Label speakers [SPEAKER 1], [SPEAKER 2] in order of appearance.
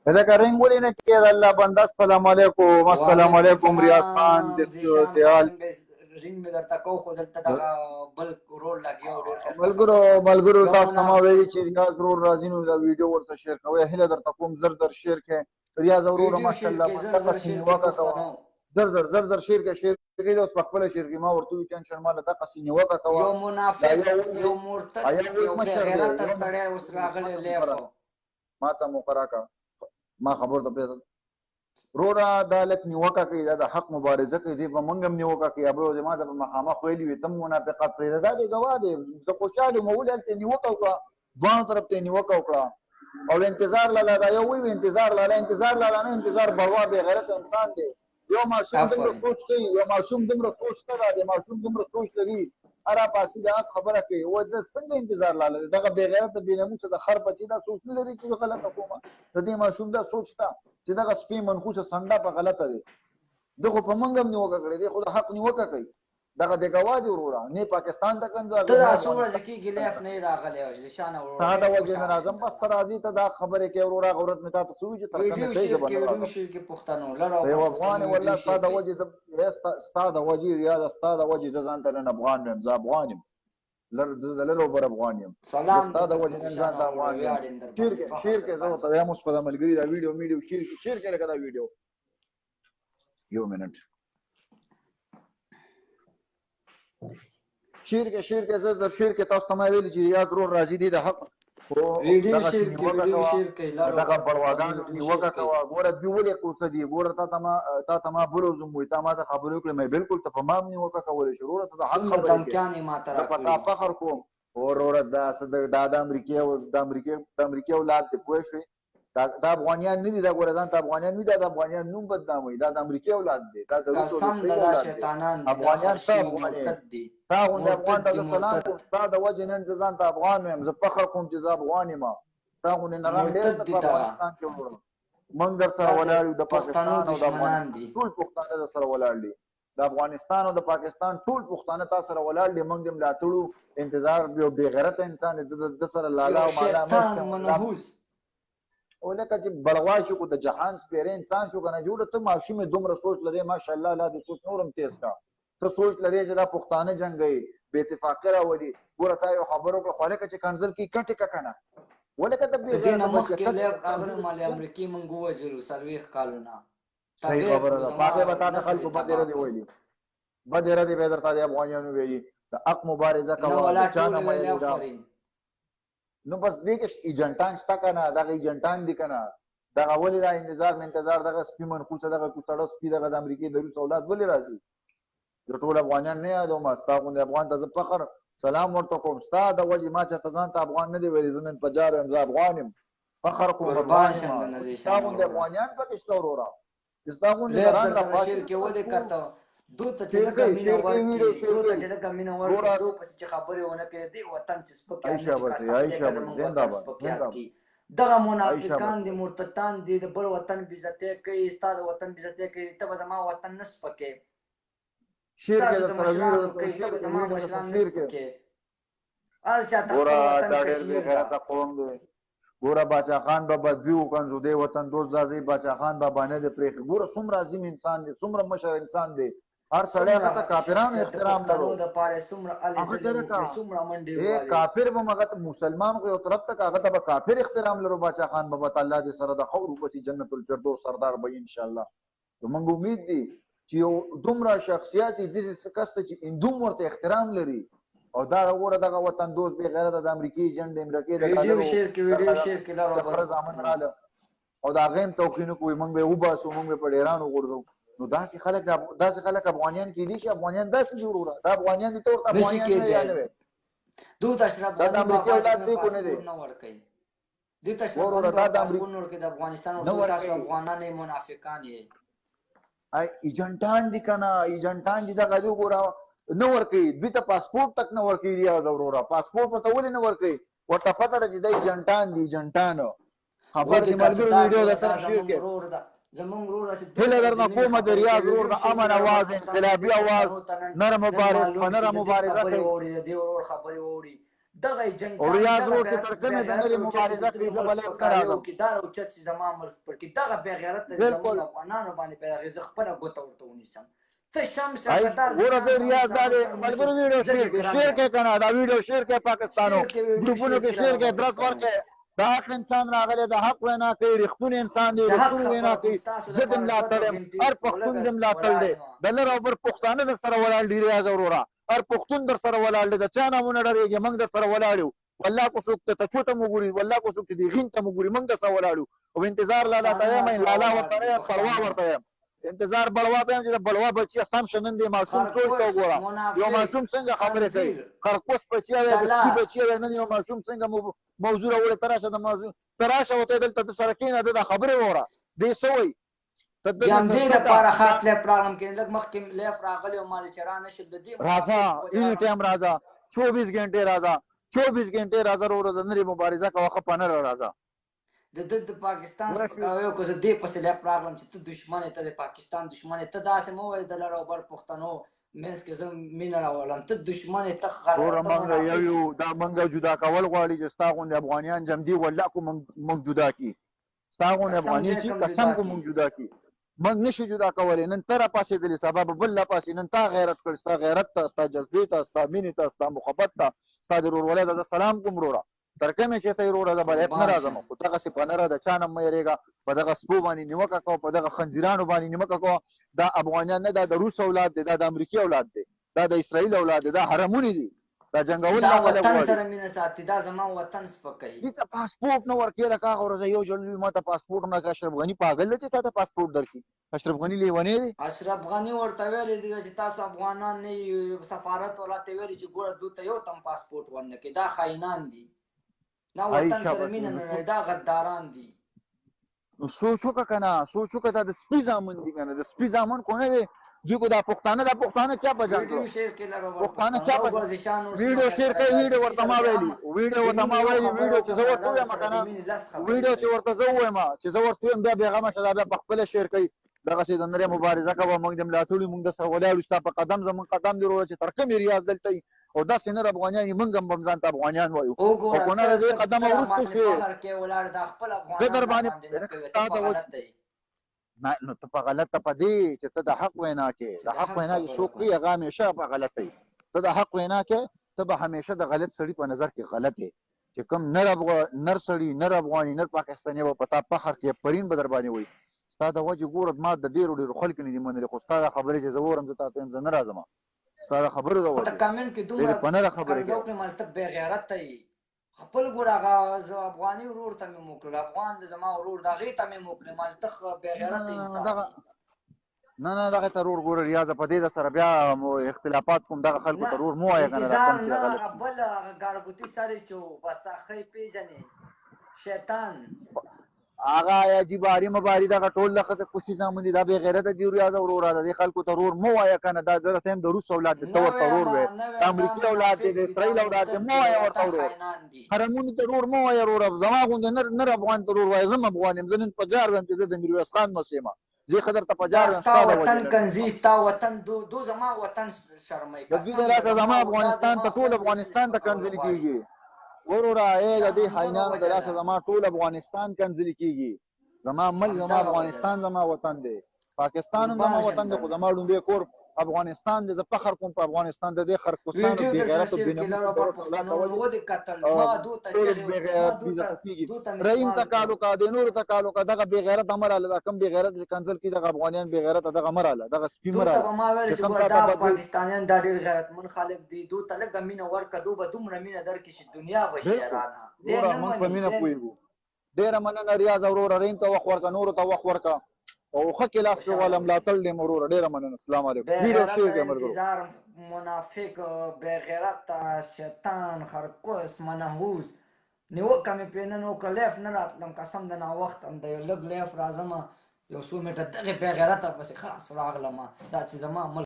[SPEAKER 1] لکه رنګ ولې نه کې د الله بنده. السلام علیکم، السلام
[SPEAKER 2] وعلیکم
[SPEAKER 1] علیکم ریاض خان
[SPEAKER 2] سلام
[SPEAKER 1] د
[SPEAKER 2] زیشان خان،
[SPEAKER 1] دیال
[SPEAKER 2] څنګه یې؟ رینګ مې درته کو، خو دلته دغه بل رول لګیا و. ډېر ښایسته
[SPEAKER 1] ملګرو
[SPEAKER 2] خبرې کوي
[SPEAKER 1] ملګرو،
[SPEAKER 2] یو
[SPEAKER 1] تاسو ته ما
[SPEAKER 2] منافق.
[SPEAKER 1] ویلي چې ریاض ورور راځي نو دا ویډیو ورته شیر کوئ. هیله درته کوم زر زر شیر کړئ. ریاض وروره
[SPEAKER 2] ویډیو شیر
[SPEAKER 1] ماشاءالله
[SPEAKER 2] کې،
[SPEAKER 1] په
[SPEAKER 2] زر
[SPEAKER 1] دغه
[SPEAKER 2] زر
[SPEAKER 1] سي
[SPEAKER 2] شیر کې
[SPEAKER 1] نیوکه کوه.
[SPEAKER 2] پښتنو.
[SPEAKER 1] زر زر زر زر شیر کې، شیر کې. اوس په خپل شیر کې ما ورته وی ټینشن مال دغه سي نیوکه کوه.
[SPEAKER 2] یو
[SPEAKER 1] دا
[SPEAKER 2] منافق،
[SPEAKER 1] یو ولې
[SPEAKER 2] یو مرتد،
[SPEAKER 1] آیا
[SPEAKER 2] یو
[SPEAKER 1] مشر دی،
[SPEAKER 2] بېغیرته
[SPEAKER 1] یو
[SPEAKER 2] سړی اوس راغلی
[SPEAKER 1] ماته
[SPEAKER 2] لیف.
[SPEAKER 1] مقرره، ماته مقرره کا، ما خبر ته پیدا روره. دا لک نیوکه کوي، دا د حق مبارزه کوي. دی په موږ هم نیوکه کوي. ابرو زما د مخامخ ویلي وي تم منافقت پرې دا دی ګواه دی. زه خوشاله یم. ولې هلته نیوکه وکړه؟ دواړو طرف ته نیوکه وکړه. او انتظار لالا، دا یو وی انتظار لالا، انتظار لالا نه، انتظار بړوا بې غیرته انسان دی. یو ماشوم دومره
[SPEAKER 2] آفرین.
[SPEAKER 1] سوچ کوي، یو ماشوم دومره سوچ ته دی، ماشوم دومره سوچ لري، ارا پاسې د حق خبره کوي. و د څنګه انتظار لالا دغه بې غیرته بې ناموسه د خر بچی دا سوچ نه لري چې زه غلطه کومه. د دې ماشوم دا سوچ ته چې دغه سپی منحوسه سنډه په غلطه دی. ده خو په موږ هم نیوکه کړې دی، خو د حق نیوکه کوي. دغه د ګواه دی وروره، نه پاکستان ته کنځه
[SPEAKER 2] ته
[SPEAKER 1] نه
[SPEAKER 2] دا څو ورځې
[SPEAKER 1] افغانستان
[SPEAKER 2] کېږي
[SPEAKER 1] ته
[SPEAKER 2] لیف
[SPEAKER 1] کنځه.
[SPEAKER 2] نه یې راغلی زیشان وروره؟
[SPEAKER 1] تا د
[SPEAKER 2] ډېر
[SPEAKER 1] وجې نه
[SPEAKER 2] خوشحاله یم
[SPEAKER 1] راځم بس
[SPEAKER 2] درنه.
[SPEAKER 1] ته راځي، ته دا خبرې کوې وروره. هغه ورځ مې تا ته څه وویل چې تر کومې
[SPEAKER 2] ویډیو
[SPEAKER 1] کوې زه
[SPEAKER 2] شیر
[SPEAKER 1] به
[SPEAKER 2] کې،
[SPEAKER 1] نه
[SPEAKER 2] ویډیو
[SPEAKER 1] راځم.
[SPEAKER 2] شیر کې پښتنو لره
[SPEAKER 1] ته
[SPEAKER 2] او
[SPEAKER 1] یو
[SPEAKER 2] بر
[SPEAKER 1] افغان
[SPEAKER 2] پښتنو
[SPEAKER 1] یې
[SPEAKER 2] ویډیو
[SPEAKER 1] والله. ستا
[SPEAKER 2] شیر
[SPEAKER 1] د
[SPEAKER 2] کړئ.
[SPEAKER 1] وجې زه ستا د وجې ریاض، ستا د وجې زه ځان ته نن افغان یم. زه افغان یم، زه د لر او بر افغان یم. زه
[SPEAKER 2] سلام
[SPEAKER 1] ستا د
[SPEAKER 2] درته کوم
[SPEAKER 1] وجې نن
[SPEAKER 2] زیشان
[SPEAKER 1] ځان ته
[SPEAKER 2] وروره،
[SPEAKER 1] افغان یم.
[SPEAKER 2] ویاړ یم
[SPEAKER 1] شیر
[SPEAKER 2] درباندې،
[SPEAKER 1] کې،
[SPEAKER 2] فخر
[SPEAKER 1] شیر کې. زه
[SPEAKER 2] درباندې
[SPEAKER 1] ورته
[SPEAKER 2] کوم.
[SPEAKER 1] وایم اوس په دا ملګري دا ویډیو میډیو شیر کې، شیر کې لکه دا ویډیو. یو منټ، شیر کې، شیر کې، زه زر شیر کې. تاسو ته ما ویل چې ریاض ورور راځي دی د حق خو
[SPEAKER 2] ویډیو
[SPEAKER 1] دغه
[SPEAKER 2] شیر کې،
[SPEAKER 1] نیوکه
[SPEAKER 2] ویډیو
[SPEAKER 1] کوه،
[SPEAKER 2] شیر کې لره او
[SPEAKER 1] دغه
[SPEAKER 2] بر پښتنو
[SPEAKER 1] بړواګانو
[SPEAKER 2] ویډیو شیر
[SPEAKER 1] نیوکه
[SPEAKER 2] کې.
[SPEAKER 1] کوه. ګوره دوی ولې کوسه دي؟ ګوره تا ته ما بل ورځ وویل، تا ما ته خبرې وکړې، مې بالکل ته په ما هم نیوکه کولی شې وروره. ته د حق
[SPEAKER 2] څومره
[SPEAKER 1] خبرې کوې،
[SPEAKER 2] دمکیانې ما ته
[SPEAKER 1] زه په تا
[SPEAKER 2] راکړي.
[SPEAKER 1] فخر کوم وروره. دا څه دا د امریکې او د امریکې د امریکې اولاد دی، پوه شوې؟ دا دا افغانیان نه دي. دا ګوره ځان ته افغانیان نه دي، دا د افغانیان نوم بدناموي. دا د امریکې اولاد دی، دا د روس او د
[SPEAKER 2] قسم
[SPEAKER 1] اسرائیل
[SPEAKER 2] د دا
[SPEAKER 1] اولاد دی.
[SPEAKER 2] شیطانان دي، دا
[SPEAKER 1] افغانیان
[SPEAKER 2] خر
[SPEAKER 1] ته
[SPEAKER 2] شوي
[SPEAKER 1] افغان یې،
[SPEAKER 2] مرتد دي،
[SPEAKER 1] تا غوندې افغان
[SPEAKER 2] مرتد
[SPEAKER 1] ته
[SPEAKER 2] دي
[SPEAKER 1] زه سلام
[SPEAKER 2] مرتد.
[SPEAKER 1] کوم. ستا د وجې نن زه ځان ته افغان وایم، زه فخر کوم چې زه افغان یم. ستا غوندې نران ډېر
[SPEAKER 2] مرتد
[SPEAKER 1] شته
[SPEAKER 2] دي
[SPEAKER 1] په
[SPEAKER 2] دغه
[SPEAKER 1] افغانستان کې وروره. موږ در سره
[SPEAKER 2] دا د
[SPEAKER 1] ولاړ یو، د
[SPEAKER 2] پښتنو
[SPEAKER 1] پاکستان او د
[SPEAKER 2] دشمنان
[SPEAKER 1] افغانستان
[SPEAKER 2] دي.
[SPEAKER 1] ټول پښتانه در سره ولاړ دي. د افغانستان او د پاکستان ټول پښتانه تا سره ولاړ دي، موږ دې ملاتړو. انتظار یو بې غیرته انسان دی، د سره لالا
[SPEAKER 2] یو
[SPEAKER 1] او مالا
[SPEAKER 2] شیطان
[SPEAKER 1] نشته.
[SPEAKER 2] منحوس.
[SPEAKER 1] او لکه چې بړوا شو خو د جهان سپېره انسان شو که نه جوړه. ته ماشوم یې، دومره سوچ لرې، ماشاءالله، الله دې سوچ نور هم تېز کړه. ته سوچ لرې چې دا پښتانه جنګوي، بې اتفاقي راولي. ګوره تا یو خبر وکړه، خو هلکه چې کنځل کوي کټې که که نه، ولکه ته بې
[SPEAKER 2] د دې نه
[SPEAKER 1] غیرته بچیه
[SPEAKER 2] مخکې
[SPEAKER 1] کټې
[SPEAKER 2] لیف
[SPEAKER 1] که
[SPEAKER 2] راغلی
[SPEAKER 1] کنځل
[SPEAKER 2] مالې
[SPEAKER 1] کوي.
[SPEAKER 2] امریکې مونږ ووژلو 40 کالونه
[SPEAKER 1] صحیح
[SPEAKER 2] تباه
[SPEAKER 1] خبره
[SPEAKER 2] کړو،
[SPEAKER 1] ده.
[SPEAKER 2] زما
[SPEAKER 1] پاکه به تا ته
[SPEAKER 2] نسل
[SPEAKER 1] خلکو
[SPEAKER 2] یې
[SPEAKER 1] بدې
[SPEAKER 2] تباه
[SPEAKER 1] ردې
[SPEAKER 2] کړ.
[SPEAKER 1] ویلي، بدې ردې به یې درته د افغانیانو ویلي. د حق مبارزه
[SPEAKER 2] نه
[SPEAKER 1] کوه، د
[SPEAKER 2] ولا
[SPEAKER 1] چا نه
[SPEAKER 2] ټولې
[SPEAKER 1] مه
[SPEAKER 2] ویلې
[SPEAKER 1] یېرېږه.
[SPEAKER 2] آفرین.
[SPEAKER 1] نو بس دې کې ایجنټان شته که نه؟ دغه ایجنټان دي که نه؟ دغه ولې دا انتظار منتظار دغه سپي منحوسه دغه کوڅړه سپي دغه د امریکې د روس اولاد ولې راځي؟ زه ټول افغانیان نه یادوم. ستا غوندې افغان ته زه فخر سلام ورته کوم. ستا د وجې ما چاته ځان ته افغان نه دی ویلي. زه نن په جار یم، زه افغان یم، فخر کوم،
[SPEAKER 2] قربان
[SPEAKER 1] افغان
[SPEAKER 2] شم
[SPEAKER 1] یم.
[SPEAKER 2] د نزیشان
[SPEAKER 1] ستا غوندې
[SPEAKER 2] وروره.
[SPEAKER 1] افغانیان پکې شته وروره، چې ستا غوندې
[SPEAKER 2] لیف
[SPEAKER 1] نران
[SPEAKER 2] در
[SPEAKER 1] را
[SPEAKER 2] سره
[SPEAKER 1] پاڅي
[SPEAKER 2] شیر کې ودې کته، دو ته چې
[SPEAKER 1] شیر
[SPEAKER 2] لږه
[SPEAKER 1] کوي،
[SPEAKER 2] مینه
[SPEAKER 1] شیر کوي،
[SPEAKER 2] ورکړي،
[SPEAKER 1] ویډیو شیر
[SPEAKER 2] دو ته
[SPEAKER 1] کوي
[SPEAKER 2] چې لږه مینه ورکړي،
[SPEAKER 1] وروره.
[SPEAKER 2] دو پسې چې خبرې ونه کړي، دې وطن چې سپک یاد
[SPEAKER 1] عایشه
[SPEAKER 2] نه کړي،
[SPEAKER 1] بچي،
[SPEAKER 2] قسم دی
[SPEAKER 1] عایشه
[SPEAKER 2] که
[SPEAKER 1] بچي،
[SPEAKER 2] زمونږ وطن
[SPEAKER 1] زنده باد،
[SPEAKER 2] سپک یاد
[SPEAKER 1] زنده باد.
[SPEAKER 2] کړي. دغه
[SPEAKER 1] عایشه
[SPEAKER 2] منافقان
[SPEAKER 1] بچي.
[SPEAKER 2] دي، مرتدان دي، د بل وطن بېعزتۍ کوي، ستا د وطن بېعزتۍ کوي، ته به زما وطن نه سپکې.
[SPEAKER 1] شیر کې
[SPEAKER 2] ستاسو
[SPEAKER 1] در
[SPEAKER 2] د
[SPEAKER 1] سره ویډیو
[SPEAKER 2] مشرانو
[SPEAKER 1] در سره
[SPEAKER 2] کوي، ته
[SPEAKER 1] شیر
[SPEAKER 2] به
[SPEAKER 1] کې،
[SPEAKER 2] زما
[SPEAKER 1] ویډیو در سره
[SPEAKER 2] مشران نه
[SPEAKER 1] شیر کې.
[SPEAKER 2] سپکې. هر چا ته خپل
[SPEAKER 1] ګوره
[SPEAKER 2] وطن
[SPEAKER 1] دا ډېر بې
[SPEAKER 2] کشمیر ده.
[SPEAKER 1] غیرته قوم دی. ګوره باچا خان به بدوي وکنځو، دی وطن دوست ځاځی باچا خان بابا نه دی پرېښی. ګوره څومره عظیم انسان دی، څومره مشر انسان دی. هر سړی هغه
[SPEAKER 2] څومره
[SPEAKER 1] ته کافرانو
[SPEAKER 2] شخصیت د
[SPEAKER 1] احترام
[SPEAKER 2] پښتنو
[SPEAKER 1] لرو.
[SPEAKER 2] د پاره څومره هلې
[SPEAKER 1] هغه
[SPEAKER 2] ځلې
[SPEAKER 1] ته لکه
[SPEAKER 2] وکړې، څومره منډې
[SPEAKER 1] ای
[SPEAKER 2] ووهلې.
[SPEAKER 1] کافر به هم هغه ته مسلمان خو یو طرف ته که هغه ته به کافر احترام لرو. باچا خان بابا ته الله دې سره د خاورو پسې جنت الفردوس سردار به انشاءالله. زمونږ امید دی چې یو دومره شخصیت یې داسې څه کس ته چې هندو هم ورته احترام لري. او دا وګوره دغه وطن دوست بې غیرته د امریکې ایجنټ، د امریکې د
[SPEAKER 2] ویډیو
[SPEAKER 1] ډالرو
[SPEAKER 2] شیر کې، ویډیو
[SPEAKER 1] دغه
[SPEAKER 2] شیر کې لرو
[SPEAKER 1] د
[SPEAKER 2] بر
[SPEAKER 1] خره زامن
[SPEAKER 2] پښتنو.
[SPEAKER 1] راله او د هغه هم توقین وکړو، موږ به یې وباسو، موږ به یې په ډېران وغورځوو. نو داسې خلک داسې خلک افغانیان کېدی شي؟ افغانیان داسې دي وروره، دا افغانیان دي، ته ورته
[SPEAKER 2] نشي
[SPEAKER 1] افغانیان نه یا
[SPEAKER 2] کېدی.
[SPEAKER 1] نه وې؟
[SPEAKER 2] دوی ته اشرف
[SPEAKER 1] دا د
[SPEAKER 2] غني
[SPEAKER 1] امریکې
[SPEAKER 2] بابا
[SPEAKER 1] اولاد
[SPEAKER 2] چې
[SPEAKER 1] دی کو نه دی؟
[SPEAKER 2] پاسپورت نه ورکوي، دوی ته اشرف
[SPEAKER 1] وروره
[SPEAKER 2] غني
[SPEAKER 1] دا
[SPEAKER 2] بابا
[SPEAKER 1] د امریکې
[SPEAKER 2] پاسپورت نه ورکوي د افغانستان.
[SPEAKER 1] نه
[SPEAKER 2] ورته تاسو
[SPEAKER 1] ورکوي.
[SPEAKER 2] افغانان یې، منافقان یې.
[SPEAKER 1] ای ایجنټان دي که نه؟ ایجنټان دي دغه دي وګوره، نه ورکوي دوی ته پاسپورت تک نه ورکوي. ریاض وروره پاسپورت ورته ولې نه ورکوي؟ ورته پته ده چې دا ایجنټان دي، ایجنټان. خبر
[SPEAKER 2] ودې
[SPEAKER 1] دي
[SPEAKER 2] کته
[SPEAKER 1] ملګرو،
[SPEAKER 2] دا
[SPEAKER 1] ویډیو
[SPEAKER 2] ګوره
[SPEAKER 1] د
[SPEAKER 2] دا
[SPEAKER 1] سره شیر
[SPEAKER 2] زمونږ
[SPEAKER 1] کې.
[SPEAKER 2] ورور ده، زمونږ ورور ده چې دوی
[SPEAKER 1] هیله
[SPEAKER 2] سره د
[SPEAKER 1] درنه
[SPEAKER 2] مینې
[SPEAKER 1] کومه د
[SPEAKER 2] خبرې
[SPEAKER 1] ریاض
[SPEAKER 2] کوي.
[SPEAKER 1] ورور
[SPEAKER 2] ویډیو
[SPEAKER 1] د
[SPEAKER 2] شیر
[SPEAKER 1] امن
[SPEAKER 2] کې لرو
[SPEAKER 1] اواز،
[SPEAKER 2] پښتنو،
[SPEAKER 1] انقلابي
[SPEAKER 2] دې
[SPEAKER 1] اواز،
[SPEAKER 2] پښتنو ته نن
[SPEAKER 1] نره
[SPEAKER 2] نن
[SPEAKER 1] مبارز
[SPEAKER 2] معلوم
[SPEAKER 1] په
[SPEAKER 2] شي
[SPEAKER 1] نره
[SPEAKER 2] د دې
[SPEAKER 1] مبارزه
[SPEAKER 2] خبرې
[SPEAKER 1] کوي.
[SPEAKER 2] واوري، د دې ورور خبرې واوري. دغه
[SPEAKER 1] او
[SPEAKER 2] جنګان
[SPEAKER 1] ریاض
[SPEAKER 2] دغه
[SPEAKER 1] ورور چې تر کومې د
[SPEAKER 2] بېغیرته
[SPEAKER 1] نرې
[SPEAKER 2] اوچت چې د
[SPEAKER 1] مبارزه
[SPEAKER 2] ده
[SPEAKER 1] کوي
[SPEAKER 2] د
[SPEAKER 1] زه
[SPEAKER 2] ملک
[SPEAKER 1] به لیف نه
[SPEAKER 2] سپکاوی
[SPEAKER 1] راځم.
[SPEAKER 2] وکړي، دا اوچت چې زما ملک سپک کړي، دغه بېغیرته چې زمونږ
[SPEAKER 1] بالکل.
[SPEAKER 2] افغانانو باندې پیدا کړي، زه خپله ګوته ورته ونیسم. ته شمس
[SPEAKER 1] ای
[SPEAKER 2] که دا
[SPEAKER 1] ګوره
[SPEAKER 2] ذیشان
[SPEAKER 1] د
[SPEAKER 2] شمس
[SPEAKER 1] ریاض دا
[SPEAKER 2] هغه
[SPEAKER 1] دی
[SPEAKER 2] سره مشر
[SPEAKER 1] ملګرو ویډیو
[SPEAKER 2] زه
[SPEAKER 1] شیر
[SPEAKER 2] دې
[SPEAKER 1] کې
[SPEAKER 2] ګرم
[SPEAKER 1] شیر
[SPEAKER 2] یم.
[SPEAKER 1] کې کنه دا ویډیو شیر کې پاکستانو
[SPEAKER 2] شیر کې ویډیو
[SPEAKER 1] ګروپونو
[SPEAKER 2] شیر
[SPEAKER 1] کې
[SPEAKER 2] کې
[SPEAKER 1] شیر
[SPEAKER 2] راغله
[SPEAKER 1] کې درس
[SPEAKER 2] پښتنو.
[SPEAKER 1] ورکې. دا حق انسان راغلی، د حق وینا کوي، رښتونی انسان دی،
[SPEAKER 2] د حق
[SPEAKER 1] رښتونی وینا
[SPEAKER 2] خبره کوم
[SPEAKER 1] کوي.
[SPEAKER 2] ستاسو
[SPEAKER 1] زه د
[SPEAKER 2] دپاره دوه
[SPEAKER 1] ملاتړ
[SPEAKER 2] دوه
[SPEAKER 1] یم،
[SPEAKER 2] ګنټې
[SPEAKER 1] هر پښتون
[SPEAKER 2] ولږه
[SPEAKER 1] د ملاتړ
[SPEAKER 2] ولاړ
[SPEAKER 1] دی.
[SPEAKER 2] یم.
[SPEAKER 1] د لر او بر پښتانه در سره ولاړ دي ریاض وروره، هر پښتون در سره ولاړ دی. د چا نامونه ډارېږي؟ موږ در سره ولاړ یو. والله کو څوک ته چوته مو ګوري، والله کو څوک دې غین ته مو ګوري، موږ در سره ولاړ یو. او انتظار لالا ته
[SPEAKER 2] پښتانه
[SPEAKER 1] وایم،
[SPEAKER 2] راسره
[SPEAKER 1] لالا
[SPEAKER 2] ولاړ
[SPEAKER 1] ورته
[SPEAKER 2] دي
[SPEAKER 1] وایم، پړوا
[SPEAKER 2] پښتانه.
[SPEAKER 1] ورته وایم، انتظار بړوا ته وایم چې د بړوا بچیا سم شنن دی. ماشوم سوچ ته
[SPEAKER 2] خرکوس
[SPEAKER 1] وګوره، یو
[SPEAKER 2] منافق
[SPEAKER 1] ماشوم څنګه خبرې کوي.
[SPEAKER 2] خنزیر
[SPEAKER 1] خرکوس بچیا وای، د
[SPEAKER 2] دلا.
[SPEAKER 1] سپي بچیا وای. نن یو ماشوم څنګه موضوع راوړی. ته راشه د موضوع، ته راشه ورته دلته د سره کښېنه، د خبرې واوره دې څه وایي. ته
[SPEAKER 2] د
[SPEAKER 1] د
[SPEAKER 2] همدې
[SPEAKER 1] څه
[SPEAKER 2] دپاره خاص لیف راغلم کې لږ مخکې لیف راغلی وم، ما چې را نه شم د دې
[SPEAKER 1] راځه،
[SPEAKER 2] منافق په وجه
[SPEAKER 1] اینی
[SPEAKER 2] راغلم.
[SPEAKER 1] ټایم راځه، 24 ګنټې راځه، 24 ګنټې راځه وروره. د نرې مبارزه کوه، ښه په نره راځه.
[SPEAKER 2] د ده د پاکستان
[SPEAKER 1] ورشي
[SPEAKER 2] سپکاوی وکړ، زه دې پسې لیف راغلم چې ته دښمن یې، ته د پاکستان دښمن یې. ته داسې مه وایې د لر او بر پښتنو منځ کې زه مینه راولم. ته دښمن یې، ته
[SPEAKER 1] وروره
[SPEAKER 2] ته
[SPEAKER 1] مونږ یو
[SPEAKER 2] منافق
[SPEAKER 1] یو،
[SPEAKER 2] یې.
[SPEAKER 1] دا مونږ جدا کول غواړي چې ستا غوندې افغانیان جمدي والله کو مونږ جدا کی. ستا غوندې
[SPEAKER 2] قسم
[SPEAKER 1] افغاني
[SPEAKER 2] دې
[SPEAKER 1] چې
[SPEAKER 2] کوم
[SPEAKER 1] قسم
[SPEAKER 2] جدا
[SPEAKER 1] کو
[SPEAKER 2] کی.
[SPEAKER 1] مونږ جدا کی، مونږ نشي جدا کولی. نن ته راپاڅېدلې، سبا به بل راپاڅي. نن تا غیرت کړ، ستا غیرت ته، ستا جذبې ته، ستا مینې ته، ستا محبت ته، ستا د ورورولۍ ته زه سلام کوم وروره. تر کومې چې ته یې وروره زه به لیف نه
[SPEAKER 2] قربان
[SPEAKER 1] راځم.
[SPEAKER 2] شم.
[SPEAKER 1] خو دغسې په نره د چا نه مه یېرېږه. په دغه سپو باندې نیوکه کوه، په دغه خنزیرانو باندې نیوکه کوه. دا افغانیان نه، دا د روس اولاد دی، دا د امریکې اولاد دی، دا د اسرائیل اولاد دی، دا حرموني دي، دا جنګول
[SPEAKER 2] دا
[SPEAKER 1] دا خلک
[SPEAKER 2] وطن
[SPEAKER 1] غواړي.
[SPEAKER 2] سره مینه ساتي، دا زما وطن سپکوي.
[SPEAKER 1] دې ته پاسپورټ نه ورکې. لکه هغه ورځ یو ځل ما ته پاسپورټ نه کړ. اشرف غني پاګل دی چې تا ته پاسپورټ درکړي؟ اشرف غني لیونی دی.
[SPEAKER 2] اشرف غني ورته ویلي دي چې تاسو افغانان نه یئ، سفارت والا ته ویلي چې ګوره دوی ته یو تم پاسپورټ ورنه کړي، دا خاینان دي، دا
[SPEAKER 1] ای
[SPEAKER 2] وطن سره
[SPEAKER 1] شابه
[SPEAKER 2] مینه نه لري، دا غداران دي.
[SPEAKER 1] نو سوچ وکړه که نه، سوچ وکړه. دا د سپي زامن دي که نه؟ د سپي زامن کو نه وي دوی کو. دا پښتانه، دا پښتانه چا په جنګ
[SPEAKER 2] ویډیو
[SPEAKER 1] کړو؟
[SPEAKER 2] شیر کې لرو بر
[SPEAKER 1] پښتانه
[SPEAKER 2] پښتنو.
[SPEAKER 1] چا
[SPEAKER 2] دا
[SPEAKER 1] په
[SPEAKER 2] وګوره ذیشان نور څومره
[SPEAKER 1] ویډیو
[SPEAKER 2] خیر
[SPEAKER 1] شیر
[SPEAKER 2] کړی
[SPEAKER 1] کوي.
[SPEAKER 2] دی.
[SPEAKER 1] ویډیو
[SPEAKER 2] دې
[SPEAKER 1] ورته
[SPEAKER 2] سره
[SPEAKER 1] ما
[SPEAKER 2] د
[SPEAKER 1] ویلي، ویډیو
[SPEAKER 2] د
[SPEAKER 1] ورته ما
[SPEAKER 2] مینې یو
[SPEAKER 1] ویلي،
[SPEAKER 2] خبره
[SPEAKER 1] ویډیو چې
[SPEAKER 2] وکړه
[SPEAKER 1] زه
[SPEAKER 2] کنه،
[SPEAKER 1] ورته
[SPEAKER 2] دا
[SPEAKER 1] ووایم
[SPEAKER 2] سره
[SPEAKER 1] که
[SPEAKER 2] د
[SPEAKER 1] نه،
[SPEAKER 2] مینې لس خبرې
[SPEAKER 1] ویډیو چې
[SPEAKER 2] کوي.
[SPEAKER 1] ورته زه ووایم، چې زه ورته ووایم بیا بېغمه شه، دا بیا په خپله شیر کوي. دغسې د نرې مبارزه کوه، موږ د ملاتړ یو، موږ د سره ولاړ یو. ستا په قدم زموږ قدم دی وروره چې تر کومې ریاض دلته یي او داسې نر افغانیان یي، موږ هم به ځان ته افغانیان وایو. او
[SPEAKER 2] وګوره
[SPEAKER 1] که نه
[SPEAKER 2] ته
[SPEAKER 1] د دې
[SPEAKER 2] ته
[SPEAKER 1] قدمه
[SPEAKER 2] ته را
[SPEAKER 1] وروسته
[SPEAKER 2] باندې
[SPEAKER 1] شوې
[SPEAKER 2] فخر کې ولاړ، دا خپل
[SPEAKER 1] زه
[SPEAKER 2] افغانان
[SPEAKER 1] در
[SPEAKER 2] را
[SPEAKER 1] باندې
[SPEAKER 2] باندې نه کوي، ته
[SPEAKER 1] ستا
[SPEAKER 2] په
[SPEAKER 1] د وجې
[SPEAKER 2] غلطه یې.
[SPEAKER 1] نه، نو ته په غلطه په دې چې ته د حق وینا کې،
[SPEAKER 2] چې
[SPEAKER 1] د
[SPEAKER 2] د
[SPEAKER 1] حق
[SPEAKER 2] حق
[SPEAKER 1] وینا چې
[SPEAKER 2] خبره
[SPEAKER 1] څوک
[SPEAKER 2] کوم.
[SPEAKER 1] کوي هغه همیشه په غلطه وي. ته د حق وینا کې، ته به همیشه د غلط سړي په نظر کې غلط یې. چې کوم نر نر سړي، نر افغاني، نر پاکستاني به په تا فخر کوي، پرین به در باندې وایي. ستا د وجې ګوره ما د ډېرو ډېرو خلکو نه دي منلي، خو ستا دا خبرې چې زه واورم زه تا ته وایم زه نه راځم. ستا د خبرو د
[SPEAKER 2] ته
[SPEAKER 1] وجې
[SPEAKER 2] کمنټ کې
[SPEAKER 1] ډېرې
[SPEAKER 2] دومره
[SPEAKER 1] په نره خبرې
[SPEAKER 2] کنځه
[SPEAKER 1] کوي.
[SPEAKER 2] وکړې، مال ته بې غیرته یې. خپل ګوره هغه زه افغاني ورور ته مې وکړل، افغان د زما ورور د هغې ته مې وکړې، مال ته بې
[SPEAKER 1] نه
[SPEAKER 2] غیرته
[SPEAKER 1] نه نه
[SPEAKER 2] انسان
[SPEAKER 1] دغه
[SPEAKER 2] یې.
[SPEAKER 1] نه نه دغه ته رور ګوره ریاضه په دې د سره بیا مو اختلافات کوم. دغه خلکو
[SPEAKER 2] نه
[SPEAKER 1] ته رور مو وایه که نه، دا
[SPEAKER 2] انتظار
[SPEAKER 1] کوم چې
[SPEAKER 2] نه،
[SPEAKER 1] غلط
[SPEAKER 2] هغه
[SPEAKER 1] دي.
[SPEAKER 2] بل هغه ګارګوتي سړی چې و، بس هغه یې پېژنې شیطان.
[SPEAKER 1] هغه عجیب باري مباري دغه ټول د ښځه کوسي زامن دي، دا بې غیرته دي ریاضه وروره. د دې خلکو ته رور مه وایه که نه. دا زه درته وایم د روس اولاد دی،
[SPEAKER 2] نه
[SPEAKER 1] ته ورته رور
[SPEAKER 2] ویمه
[SPEAKER 1] وایې،
[SPEAKER 2] نه
[SPEAKER 1] د
[SPEAKER 2] ویم، دا
[SPEAKER 1] امریکې اولاد دی،
[SPEAKER 2] منافق
[SPEAKER 1] د
[SPEAKER 2] دي، دا
[SPEAKER 1] اسرائیل اولاد دی،
[SPEAKER 2] مرتد
[SPEAKER 1] مه
[SPEAKER 2] دي، د
[SPEAKER 1] وایه ورته
[SPEAKER 2] وطن
[SPEAKER 1] ورور.
[SPEAKER 2] خاینان دي.
[SPEAKER 1] حرمونو ته رور مه وایه وروره. زما غوندې نر نر افغان ته رور وایه. زه هم افغان یم، زه نن په جار وایم چې زه د میرویس خان مسی یم. زه ښه درته په
[SPEAKER 2] دا
[SPEAKER 1] جار وایم
[SPEAKER 2] ستا
[SPEAKER 1] ستا د
[SPEAKER 2] وطن
[SPEAKER 1] وجې نن.
[SPEAKER 2] کنځي، ستا وطن دو دو زما وطن شرموي،
[SPEAKER 1] د دوی
[SPEAKER 2] قسم
[SPEAKER 1] د
[SPEAKER 2] ده
[SPEAKER 1] لاسه
[SPEAKER 2] زما
[SPEAKER 1] زما
[SPEAKER 2] دا
[SPEAKER 1] افغانستان
[SPEAKER 2] زما
[SPEAKER 1] ته ټول
[SPEAKER 2] خویندې نن
[SPEAKER 1] افغانستان ته
[SPEAKER 2] سپکول
[SPEAKER 1] کنځل
[SPEAKER 2] غواړي.
[SPEAKER 1] کېږي وروره. ای
[SPEAKER 2] دا
[SPEAKER 1] د دې
[SPEAKER 2] همدغه
[SPEAKER 1] خاینانو د
[SPEAKER 2] وجه
[SPEAKER 1] لاسه
[SPEAKER 2] ده،
[SPEAKER 1] زما ټول افغانستان کنځل کېږي. زما ملک، زما
[SPEAKER 2] همدغه وجه ده.
[SPEAKER 1] افغانستان زما وطن دی، پاکستان هم زما
[SPEAKER 2] قربان شم
[SPEAKER 1] وطن دی، خو
[SPEAKER 2] درنه.
[SPEAKER 1] زما ړومبی کور افغانستان دی. زه فخر کوم په افغانستان. د دې خرکوسانو
[SPEAKER 2] ویډیو
[SPEAKER 1] بې
[SPEAKER 2] در سره
[SPEAKER 1] غیرتو
[SPEAKER 2] شیر
[SPEAKER 1] بې
[SPEAKER 2] کې
[SPEAKER 1] ناموسو
[SPEAKER 2] لره بر
[SPEAKER 1] د اولاد
[SPEAKER 2] پښتنو
[SPEAKER 1] د وجې
[SPEAKER 2] و دې قتل ما دو ته
[SPEAKER 1] ټول
[SPEAKER 2] چغې
[SPEAKER 1] بې
[SPEAKER 2] ما
[SPEAKER 1] غیرت
[SPEAKER 2] دو ته
[SPEAKER 1] بې عزته کېږي.
[SPEAKER 2] دو ته
[SPEAKER 1] رحیم
[SPEAKER 2] مسمار
[SPEAKER 1] ته
[SPEAKER 2] وکړو.
[SPEAKER 1] کال وکړه، د نورو ته کال وکړه، دغه بې غیرته مه راله. دا کوم بې غیرته چې کنځل کوي دغه افغانیان بې غیرته دغه مه راله، دغه سپي مه
[SPEAKER 2] دو ته
[SPEAKER 1] راله
[SPEAKER 2] به ما ویل
[SPEAKER 1] چې
[SPEAKER 2] چې
[SPEAKER 1] کوم
[SPEAKER 2] ګوره
[SPEAKER 1] تا ته
[SPEAKER 2] دا
[SPEAKER 1] بد وایي.
[SPEAKER 2] پاکستانیان دا ډېر غیرتمن خلک دي، دو ته لږه مینه ورکړه، دو به دومره مینه درکړي چې دنیا به شي
[SPEAKER 1] بالکل
[SPEAKER 2] حیرانه. دی
[SPEAKER 1] وروره
[SPEAKER 2] نه
[SPEAKER 1] موږ په
[SPEAKER 2] مني
[SPEAKER 1] مینه
[SPEAKER 2] دی.
[SPEAKER 1] پوهېږو. ډېره مننه ریاض وروره، رحیم ته وخت ورکړه، نورو ته وخت ورکړه او ښه کلاس پرې
[SPEAKER 2] خوشحاله
[SPEAKER 1] غواړم.
[SPEAKER 2] اوسئ.
[SPEAKER 1] ملاتړ دې یم وروره، ډېره مننه. السلام علیکم.
[SPEAKER 2] بې
[SPEAKER 1] ویډیو
[SPEAKER 2] غیرته
[SPEAKER 1] شیر کړئ ملګرو.
[SPEAKER 2] انتظار منافق بې غیرته شیطان خرکوس منحوس. نیوکه مې پرې نن وکړه، لیف نه راتلم قسم د ناوخته هم دی، لږ لیف راځم یو څو منټه دغې بې غیرته پسې خاص راغلم دا چې زما ملک.